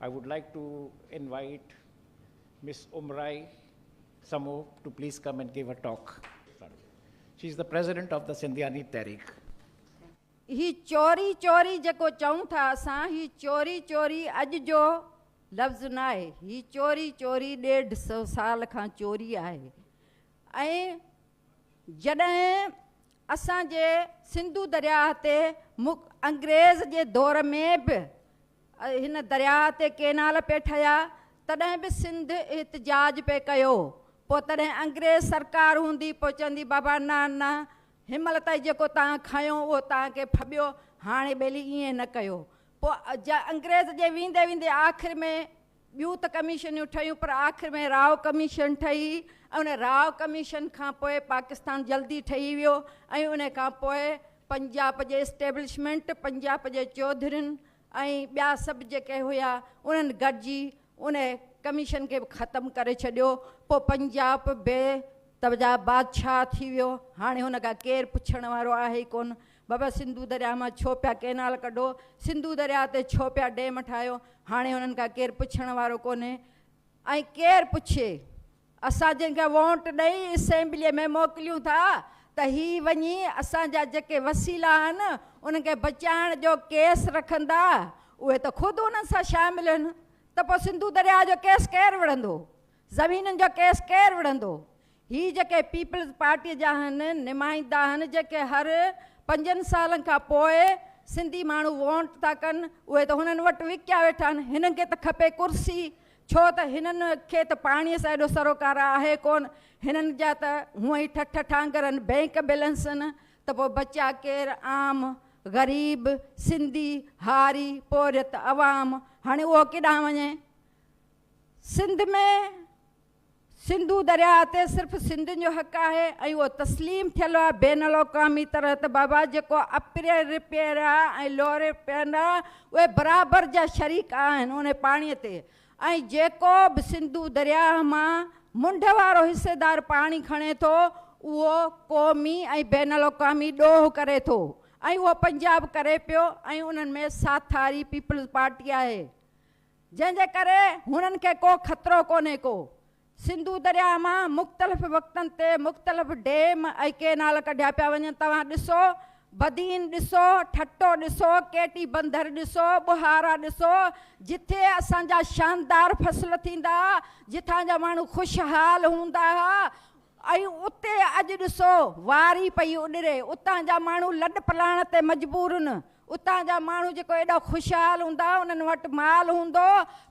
I would like to invite Ms. Umrai Samo to please come and give a talk. She is the president of the Sindhiani Tehreek. هي چوري چوري جيڪو چئون ٿا اسان، هي چوري چوري اڄ جو لفظ نه آهي، هي چوري چوري 150 سال کان چوري آهي. ۽ جڏهن اسان جي سنڌو درياهه تي انگريز جي دور ۾ به هن درياهه تي ڪينال پئي ٺهيا، تڏهن به سنڌ احتجاج پئي ڪيو. پوء تڏهن انگريز سرڪار هوندي، پوء چوندي بابا نه نه، هن مهل تائين جيڪو توهان کنيو اهو توهان کي ڦٻيو، هاڻي ٻيلي ائين نه ڪيو. پوء انگريز جي ويندي ويندي آخر ۾ ٻيون ته ڪميشنيون ٺهيون، پر آخر ۾ راء ڪميشن ٺهي ۽ ان راء ڪميشن کان پوء پاڪستان جلدي ٺهي ويو. ۽ ان کان پوء پنجاب جي اسٽيبلشمينٽ، پنجاب جي چوڌرين ۽ ٻيا سڀ جيڪي هيا، انهن گڏجي ان ڪميشن کي به ختم ڪري ڇڏيو. پوء پنجاب بي تبجا بادشاهه ٿي ويو. هاڻي هن کان ڪير پڇڻ وارو آهي ئي ڪونه، بابا سنڌو درياهه مان ڇو پيا ڪينال ڪڍو، سنڌو درياهه تي ڇو پيا ڊيم ٺاهيو؟ هاڻي هنن کان ڪير پڇڻ وارو ڪونهي. ۽ ڪير پڇي؟ اسان جن کي ووٽ ڏئي اسيمبليء ۾ موڪليون ٿا ته هي وڃي اسان جا جيڪي وسيلا آهن انهن کي بچائڻ جو ڪيس رکندا، اهي ته خود انهن سان شامل آهن، ته پوء سنڌو درياهه جو ڪيس ڪير وڙهندو؟ زمينن جو ڪيس ڪير وڙهندو؟ هي جيڪي پيپلز پارٽيء جا آهن نمائندا آهن، جيڪي هر 5 سالن کان پوء سنڌي ماڻهو ووٽ ٿا ڪن، اهي ته هنن وٽ وڪيا ويٺا آهن. هنن کي ته کپي ڪرسي، ڇو ته هنن کي ته پاڻيء سان ايڏو سروڪار آهي ڪونه. هنن جا ته هونئن ئي ٺٺ ٺانگر آهن، بئنڪ بيلنس آهن، ته پوء بچيا ڪير؟ عام غريب سنڌي هاري پورهيت عوام. هاڻي اهو ڪيڏانهن وڃي؟ سنڌ ۾ سنڌو درياهه تي صرف سنڌين جو حق آهي ۽ اهو تسليم ٿيل آهي بين الاقوامي طرح ته بابا جيڪو اپر رپيئر آهي ۽ لوئر رپيئر آهي، اهي برابر جا شريڪ آهن ان پاڻي تي، ۽ جيڪو به سنڌو درياهه مان منڍ وارو حصيدار پاڻي کڻي ٿو، اهو قومي ۽ بين الاقوامي ڏوهه ڪري ٿو، ۽ اهو پنجاب ڪري پيو، ۽ انهن ۾ ساٿاري پيپلز پارٽي آهي، جنهن جي ڪري هنن کي ڪو خطرو ڪونهي ڪو. سنڌو درياهه مان مختلف وقتن تي مختلف ڊيم ۽ ڪينال ڪڍيا پيا وڃن. توهان ڏسو بدين ڏسو، ٺٽو ڏسو، ڪيٽي بندر ڏسو، ٻهارا ڏسو، جٿي اسان جا شاندار فصل ٿيندا ها، جتان جا ماڻهو خوشحال هوندا ها، ۽ اتي اڄ ڏسو واري پئي اڏري، اتان جا ماڻهو لڏ پلاڻ تي مجبور هن. اتان جا ماڻهو جيڪو ايڏا خوشحال هوندا، انهن وٽ مال هوندو،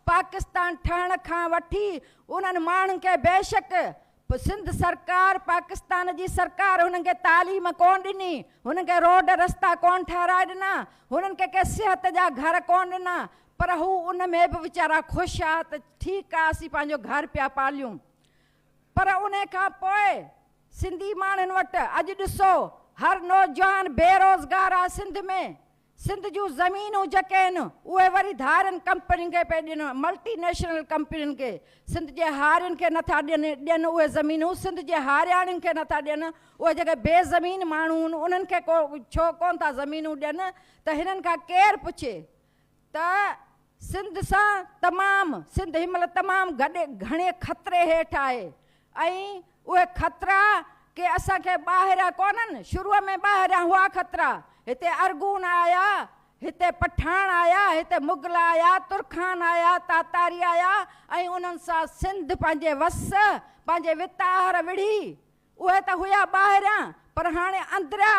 پاڪستان ٺهڻ کان وٺي انهن ماڻهن کي بيشڪ سنڌ سرڪار، پاڪستان جي سرڪار هنن کي تعليم ڪونه ڏني، هنن کي روڊ رستا ڪونه ٺهرائي ڏنا، هنن کي ڪي صحت جا گهر ڪونه ڏنا، پر هو ان ۾ به ويچارا خوش آ ته ٺيڪ آ اسين پنهنجو گهر پيا پاليون. پر انهي کان پوء سنڌي ماڻهن وٽ اڄ ڏسو هر نوجوان بيروزگار آ سنڌ ۾. سنڌ جون زمينون جيڪي آهن اهي وري ڌارين ڪمپنين کي پئي ڏين، ملٽي نيشنل ڪمپنين کي. سنڌ جي هارين کي نٿا ڏين ڏين اهي زمينون، سنڌ جي هارياڻين کي نٿا ڏين، اهي جيڪي بي زمين ماڻهو آهن انهن کي ڪو ڇو ڪونه ٿا زمينون ڏين، ته هنن کان ڪير پڇي ته سنڌ سان تمام سنڌ هن مهل تمام گڏ گهڻي خطري هيٺ آهي، ۽ اهي خطرا ڪي اسان کي ٻاهريان ڪونهن. شروع ۾ ٻاهريان هئا خطرا، هتي ارغون آيا، هتي پٺاڻ آيا، هتي مغل آيا، ترخان آيا، تاتاري آيا، ۽ انهن سان سنڌ پنهنجي وس پنهنجي وت آهر وڙهي. اهي ته هيا ٻاهريان، پر هاڻي اندريا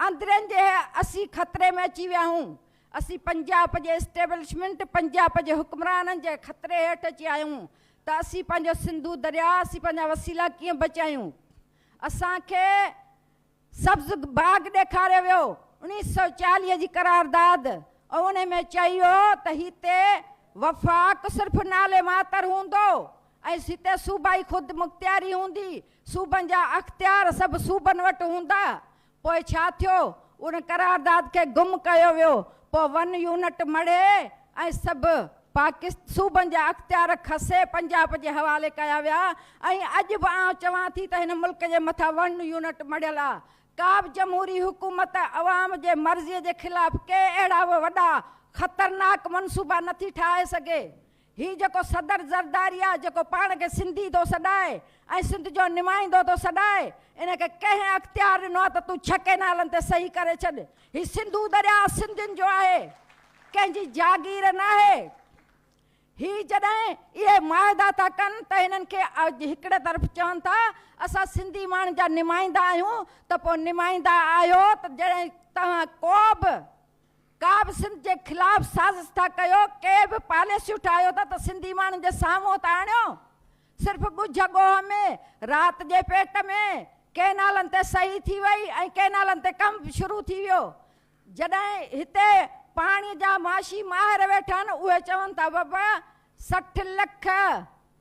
اندرين جي اسين خطري ۾ اچي ويا آهيون. اسين پنجاب جي اسٽيبلشمينٽ، پنجاب جي حڪمرانن جي خطري هيٺ اچي آيا آهيون ته اسين پنهنجو سنڌو درياء، اسين پنهنجا وسيلا ڪيئن بچايون؟ اسان کي سبز باغ ڏيکاريو ويو، 1940 جي قرارداد، ۽ ان ۾ چئي ويو ته هتي وفاق صرف نالي ماتر هوندو ۽ هتي صوبائي خودمختياري هوندي، صوبن جا اختيار سڀ صوبن وٽ هوندا. پوء ڇا ٿيو؟ ان قرارداد کي گم ڪيو ويو. پوء ون يونٽ مڙهي ۽ سڀ صوبن جا اختيار کسي پنجاب جي حوالي ڪيا ويا، ۽ اڄ به آئون چوان ٿي ته هن ملڪ جي مٿان ون يونٽ مڙهيل آ. ڪا به جمهوري حڪومت عوام جي مرضيء جي خلاف ڪي اهڙا به وڏا ख़तरनाक मनसूबा नथी ठाहे सघे। ही जेको सदर ज़रदारी आहे, जेको पाण खे सिंधी थो सॾाए ऐं सिंध जो नुमाइंदो थो सॾाए, इनखे कंहिं अख़्तियार ॾिनो आहे त तूं 6 कैनालनि ते सही करे छॾ। ही सिंधू दरिया सिंधियुनि जो आहे, कंहिंजी जागीर न आहे। ही जॾहिं इहे मुआहिदा था कनि त हिननि खे हिकिड़े तरफ़ चवनि था असां सिंधी माण्हुनि जा नुमाइंदा आहियूं, त पोइ नुमाइंदा आहियो त जॾहिं तव्हां को बि का बि सिंध जे ख़िलाफ़ साज़िश था कयो, के बि पॉलिसियूं ठाहियो था त सिंधी माण्हुनि जे साम्हूं था आणियो। सिर्फ़ु ॻुझ ॻोह में, राति जे पेट में कैनालनि ते सही थी वई ऐं कैनालनि ते कमु शुरू थी वियो। जॾहिं हिते पाणीअ जा माशी माहिर वेठा आहिनि, उहे चवनि था बाबा 60 लख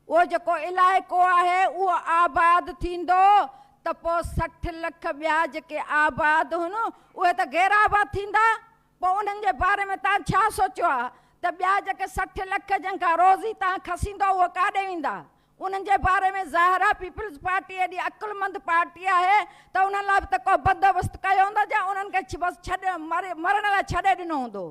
उहो जेको इलाइक़ो आहे उहो आबाद थींदो, त पोइ 60 लख ॿिया जेके आबाद हुन उहे त गैर आबाद थींदा। पोइ उन्हनि जे बारे में तव्हां छा सोचियो आहे त ॿिया जेके 60 लख जंहिं खां रोज़ी तव्हां खसींदो उहे काॾे वेंदा? उन्हनि जे बारे में ज़ाहिर आहे पीपल्स पार्टी एॾी अक़ुलमंद पार्टी आहे त उन्हनि लाइ बि त को बंदोबस्तु कयो हूंदो, या उन्हनि खे बसि छॾे मरण लाइ छॾे ॾिनो हूंदो।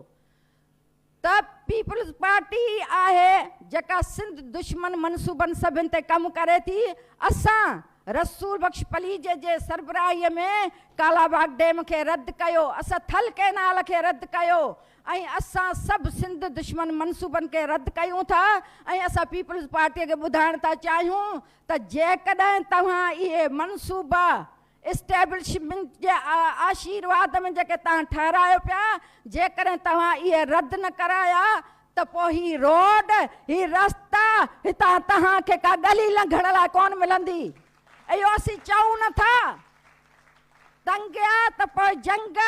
त पीपल्स पार्टी आहे जेका सिंध दुश्मन मनसूबनि सभिनि ते कमु करे थी। असां रसूल बख़्श पलीजे जे सरबराहीअ में कालाबाग डैम खे रद्द कयो, असां थल कैनाल खे रद्द कयो ऐं असां सभु सिंध दुश्मन मनसूबनि खे रद्द कयूं था। ऐं असां पीपल्स पार्टीअ खे ॿुधाइण था चाहियूं त जेकॾहिं तव्हां इहे मनसूबा एस्टेब्लिशमेंट जे आशीर्वाद में जेके तव्हां ठहिरायो पिया, जेकॾहिं तव्हां इहे रद्द न कराया त पोइ ही रोड, ही रस्ता हितां तव्हांखे का गली लंघण लाइ कोन मिलंदी। इहो असीं चऊं नथा। तंगिया त पोइ जंग।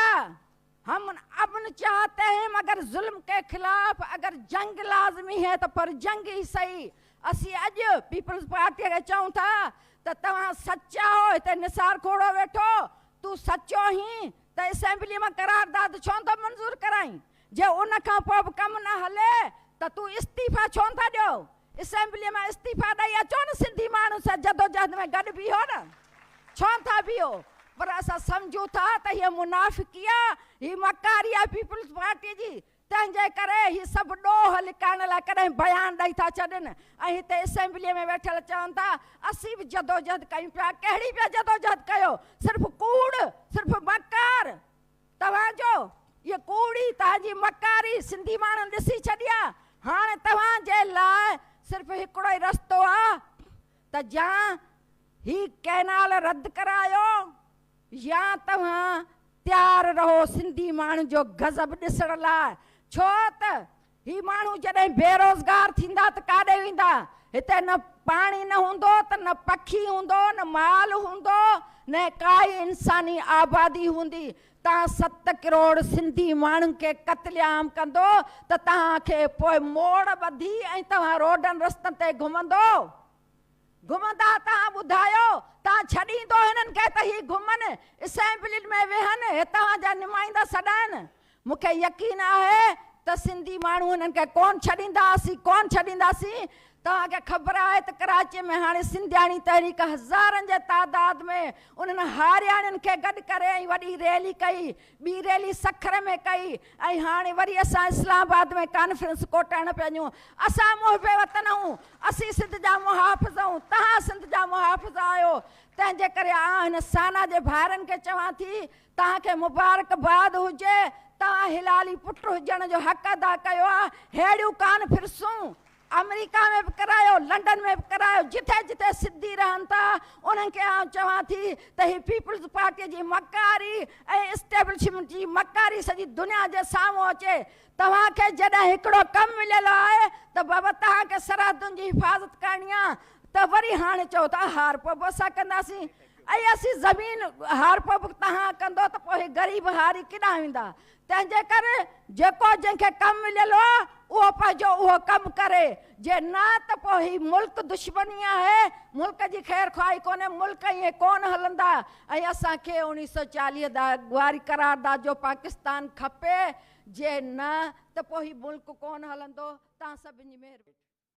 हम अमन चाहते हैं मगर ज़ुल्म के खिलाफ अगर जंग लाज़मी है तो पर जंग ही सही। असीं अॼु पीपल्स पार्टीअ खे चऊं था त तव्हां सचा हो, हिते निसार खोड़ो वेठो, तूं सचो ही त असेंबली मां करारदाद छो नथो मंज़ूर कराई? जे उन खां पोइ बि कमु न हले त तूं इस्तीफ़ा छो नथा ॾियो? असेंबली मां इस्तीफ़ा ॾेई अचो न, सिंधी माण्हुनि सां जदोजहद में गॾु बीहो न, छो नथा बीहो? पर असां सम्झूं था त हीअ मुनाफ़िकी आहे, हीअ मकारी आहे पीपल्स पार्टी जी, तंहिंजे करे हीअ सभु ॾोह लिकाइण लाइ कॾहिं बयान ॾेई था छॾनि। ऐं हिते असेंबलीअ में वेठल चवनि था असीं बि जदोजहद कयूं पिया। कहिड़ी पिया जदोजहद कयो? सिर्फ़ु कूड़, सिर्फ़ु मकार। तव्हांजो इहो कूड़ी, तव्हांजी मकारी सिंधी माण्हुनि ॾिसी छॾी आहे। हाणे तव्हांजे लाइ सिर्फ़ु हिकिड़ो ई रस्तो आहे त या ही कैनाल रद्द करायो या तव्हां तयारु रहो सिंधी माण्हुनि जो गज़ब ॾिसण लाइ। छो त ही माण्हू जॾहिं बेरोज़गार थींदा त काॾे वेंदा? हिते न पाणी न हूंदो त न पखी हूंदो, न माल हूंदो, न काई इंसानी आबादी हूंदी। तव्हां 7 करोड़ सिंधी माण्हुनि खे कत्लेआम कंदो त तव्हांखे पोइ मोड़ ॿधी ऐं तव्हां रोडनि रस्तनि ते घुमंदो घुमंदा। तव्हां ॿुधायो, तव्हां छॾींदो हिननि खे त ही घुमनि, असेंबलियुनि में वेहनि, हे तव्हांजा नुमाइंदा सॾाइनि? मूंखे यकीन आहे त सिंधी माण्हू हिननि खे कोन छॾींदा, असीं कोन छॾींदासीं। तव्हांखे ख़बर आहे त कराचीअ में हाणे सिंधियाणी तहरीक हज़ारनि जे तादाद में उन्हनि हारियाणियुनि खे गॾु करे ऐं वॾी रैली कई, ॿी रैली सखर में कई ऐं हाणे वरी असां इस्लामाबाद में कॉन्फ्रेंस कोटाइण पिया वञूं। असां मुहिब वतन आहियूं, असीं सिंध जा मुहाफ़िज़ आहियूं, तव्हां सिंध जा मुहाफ़िज़ आहियो। तंहिंजे करे आउं हिन साना जे भाइरनि खे चवां थी, तव्हांखे मुबारकबाद हुजे, तव्हां हिलाली पुटु हुजण जो हक़ अदा कयो आहे। अहिड़ियूं कॉन्फ्रेंसूं अमेरिका में बि करायो, लंडन में बि करायो, जिथे जिथे सिंधी रहनि था उन्हनि खे आउं चवां थी त हीअ पीपल्स पार्टीअ जी मकारी ऐं एस्टेब्लिशमेंट जी मकारी सॼी दुनिया जे साम्हूं अचे। तव्हांखे जॾहिं हिकिड़ो कमु मिलियल आहे त बाबा तव्हांखे सरहदुनि जी हिफ़ाज़त करणी आहे, त वरी हाणे चओ था हारपो बि असां कंदासीं ऐं असीं ज़मीन हारपो बि तव्हां कंदो त पोइ ग़रीब हारी केॾां वेंदा? तंहिंजे करे जेको जंहिंखे कमु मिलियल आहे उहो पंहिंजो उहो कमु करे, जे न त पोइ हीउ मुल्क दुश्मनी आहे, मुल्क जी ख़ैर ख़्वाही कोन्हे, मुल्क ईअं कोन हलंदा। ऐं असांखे 1940 वारी करारदाद जो पाकिस्तान खपे, जे न त पोइ हीउ मुल्क कोन हलंदो। तव्हां सभिनी जी महिरबानी।